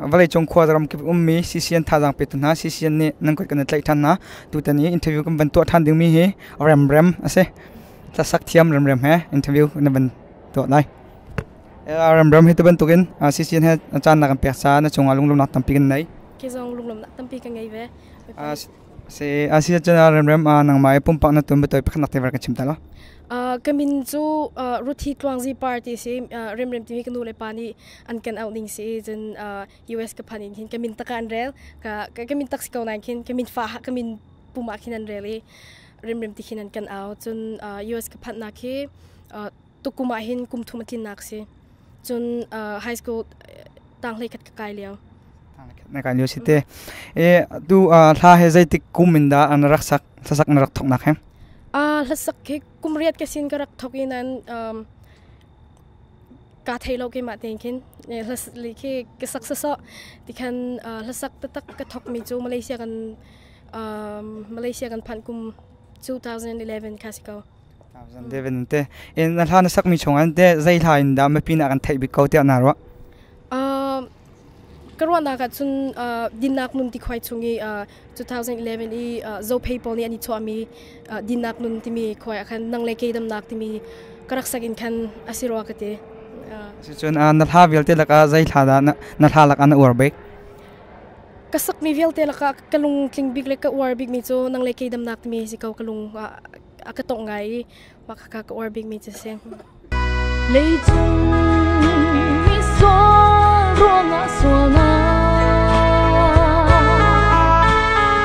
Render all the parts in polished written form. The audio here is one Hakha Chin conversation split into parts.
Vawleicung khua ramkip ummi CCN thazaang petu hna CCN nih nan kut kan i tlaih ṭhan hna. Tutan i interview kan van tuah ṭhan dingmi hi Remrem a si. Hlasak thiam Remrem he interview na van tuah lai. Remrem hi tu bantukin CCN he caan na kan pek caah na cungah lunglawmhnak tampi kan nei. Ke zong lunglawmhnak tampi ka ngei ve. Si a si cun remrem nangmah i pumpak na tuan biatawi pakhatnak te var kan chim ta lo. Ka min cu Ruthi Tluangzi Par ti si remrem timi ka nu le pa nih an kan auh ning si cun US ka phan in hin ka min tak an rel ka ka min tak si ko nain khin ka min fa ka min pum ah khin an rel i remrem ti khin an kan au cun US ka phanh nak hi tukum ah hin kum thum a tlinnak si cun high school tanghlei khat ka kai lio na kai lio si te e tu hla he zeitik kum in dah an rak sak hlasak na rak thok nak he hlasak hi kum riat ka sin ka rak thok in an ka thei lo keimah tein khin hla khi ka sak saso tikhan hlasak taktak ka thok mi cu Malaysia kan Malaysia kan phanh kum 2011 kha si ko 2011 te in na hla na sak mi chung an te zei hla in dah mipi na kan theih bik ko tiah na ruah Ka ruahnak ah cun dinnak nun ti khuai chung i 2011 i Zophei pawl nih an i chuahmi dinnak nun timi khuai ah khan nang le kei damnak timi ka rak sak in khan a si rua ka ti. Cucun na hla vialte lakah zei hla dah na hla lakah na uar bik? Ka sakmi vialte lakah ka lungtling bik le ka uar bikmi cu nang le kei damnak timi si ko ka lung a ka tongh ngai i mah khakha ka uar bikmi cu si. Leicung mi sual ruangah sualnak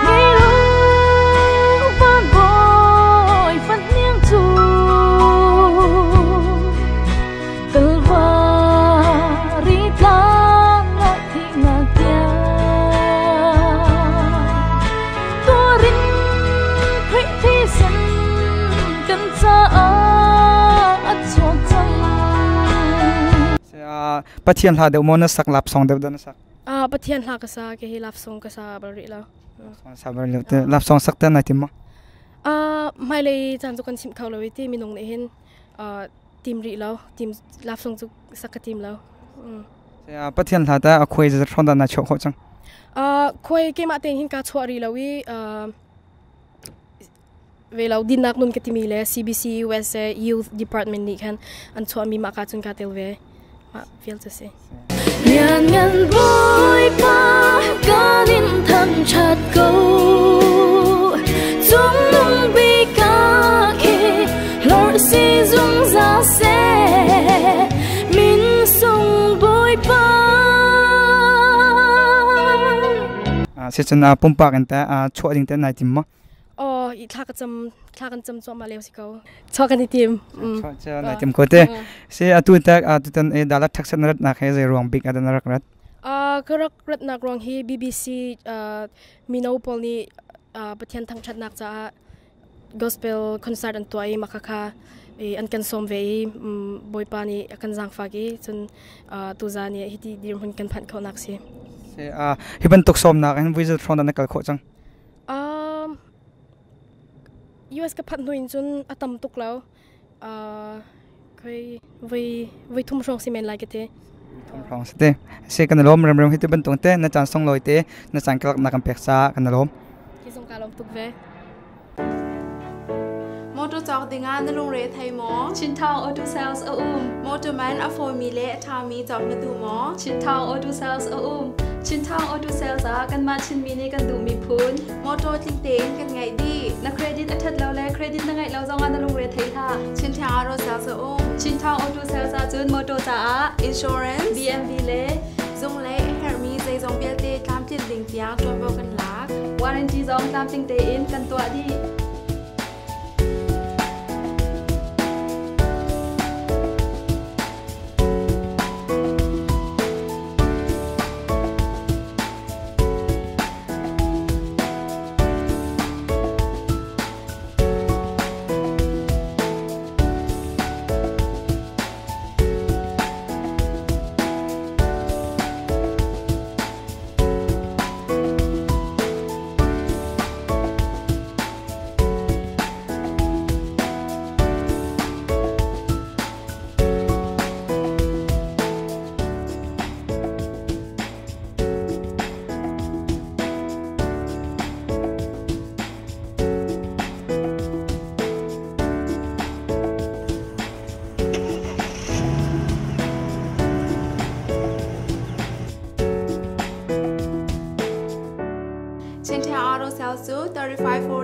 ngei lo van bawi fahniang cu Kalvari tlang ah thihnak tiang tuarin Khrih thisen kan caah a chuak cang. Pathian hla deuh maw na sak lap song deuh dah na sak? Ah Pathian hla ka sa ke hi love song ka sa bal rih lo. Sa bal lo te love song sak te nai tim maw? Ah hmailei caan cu kan chim kho lo i ti minung nih hin tim rih lo tim love song cu sak ka tim lo. Pathian hla ta a khuai zat hrawn dah na chuah khawh cang? Khuai keimah tein hin ka chuah rih lo i ve lo dinnak nun ka timi le CBC USA Youth Department nih khan an chuahmi mah ka cun ka tel ve mah vial cu si. Lianngan Bawipa kan in thangṭhat ko Cungnung bik ah khi hlorh si zungzal seh Min sung Bawipa Sicun pumpak in teh chuah ding teh nai tim maw? Oh, i thla ka cam thla kan cam cuahmah lio si ko. Chuah kan i tim. Chuah cu nai tim ko te. Si atu tak atutan e dalat thaksan na rat nak he zei ruang bik adan rak rat? Ka rak ratnak ruang hi BBC mino pawl nih Pathian thangṭhatnak caah gospel concert an tuah i mah khakha an kan sawm ve i Bawipa nih a kan zaangfak i cun tuzaan i hiti dirhmun kan phanh khawhnak si. Hi bantuk sawmnak hin vui zat hrawn na kal khawh cang? US ka phanh hnu in cun a tam tuk lo. Khoi voi voi thum hrawng si men lai ka ti. Thum hrawng si te. Si kan lawm remrem hi ti bantuk te na caan song loi te na caan kalak na kan pek sa kan lawm. Ki zong ka lawm tuk ve. Motor cawk dingah na lungre thei maw? Chinthang Auto Sales a um. Motor man a fawimi le a ṭhami cawk na duh maw? Chinthang Auto Sales a um. Chinthang Auto Sales ah kanmah Chinmi nih kan duhmi phun motor tling tein kan ngeih dih. Na credit a ṭhat lo le credit na ngeih lo zongah na lungre thei hlah. Chinthang Auto Sales a um. Chinthang Auto Sales ah cun motor caah insurance, BMW le zung le a herhmi zeizong vialte tlamtlin ding tiang ṭuanvo kan lak. Warranty zong tlamtling tein kan tuah dih.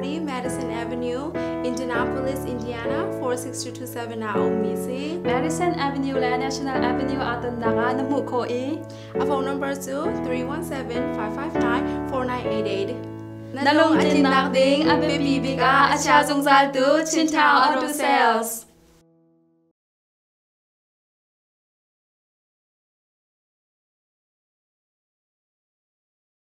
40 Madison Avenue, Indianapolis, Indiana 46227 ah a ummi si. Madison Avenue le National Avenue aa tonnak ah na hmuh khawh i A phone number cu 317-559-4988. Na lungtlinnak ding a biapi bik ah a chia zungzaltu Chintown Auto Sales.